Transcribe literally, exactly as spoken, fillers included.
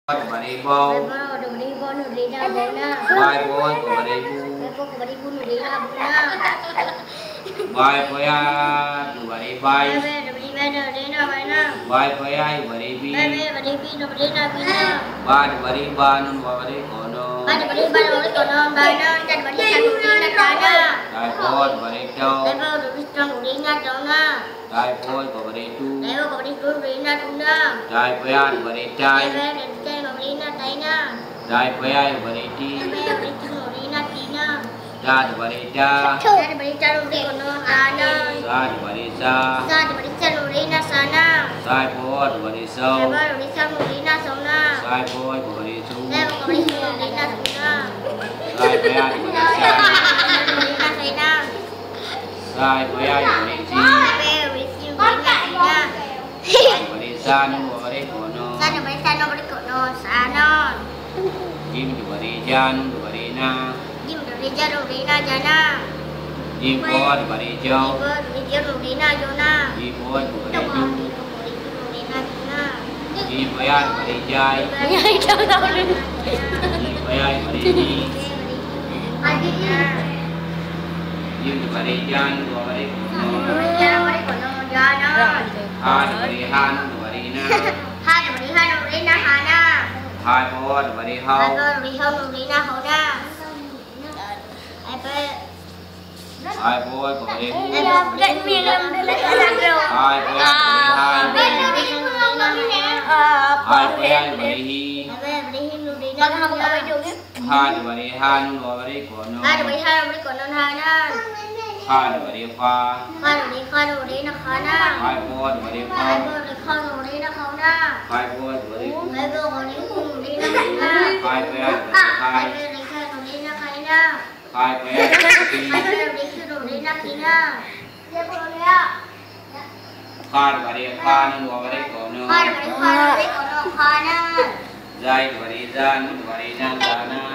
Bari bau. Bari bau, bari bau, nu rina bona. Bai boi, bari bu. Bai boi, bari bu, nu rina bona. Bai boya, nu bari bai. Bai bai, nu bari bai, nu rina bona. Bai boya, bari bi. Bai bai, bari bi, nu rina bona. Ba, bari ba, nu bari kono. Ba, bari ba, nu bari kono, ba, nu, ta, bari ta, nu rina tana. Bai bo, nu bari tau. Bai bo, nu bari tau, nu rina tona. Bai boi, bari tu. Bai boi, bari tu, rina tuna. Bai boya, bari tai. Bai boya, bari tai, rina taina. Bai boya, bari ti. Bai boya, bari tu, rina tina. Ta, bari ta. Ta, bari ta, rina tana. Sa, bari sa. Sa, bari sa, rina sana. Sa bo, bari so. Sa bo, bari so, rina sona. Sa boi, bari su. Sa bo, bari su, rina suna. Sa boya, bari sa. Rina saina. Sa boya, bari si. Sa boya, bari si, rina sina. Sa bari sa, nu bari kono. Sa bari sa, nu bari kono, sanon. Jim bari ja, nu bari na. Jim bari ja, nu bari na, jana. Jim bo bari jo. Jim bo bari jo, nu bari na, jona. Jim bo bari ju. Jim bo bari ju, nu bari na, jona. Jim boya, bari jai. Jim boya, bari ji. Jim bari jan, nu bari kono. Jim bari jan, nu bari kono, jana. Ha bari ha, nu bari na. Ha bari ha, nu bari na, hana. Ha bo bari hau. Ha bo bari hau, nu bari na, hona. Hai boi, bari hu. Hai boi, bari hu. Hai boi, bari hai. Hai boi, bari hi. Hai bari ha, nu bari kono. Hai bari ha, nu bari kono, hana. Hai bari fa. Hai bari fa, nu bari na, hana. Hai boi, bari fa. Hai boi, bari fa, nu bari na, hana. Hai boi, bari hu. Hai boi, bari hu, nu bari na, hana. Hai boi, bari hai. Hai boi, bari hai, nu bari na, hana. Hai boi, bari hi. Hai boi, bari hi, nu bari na, hina. Kha bari kha, nun bari kono. Kha bari kha, nun bari kono, khana. Zai bari za, nun bari na, zana.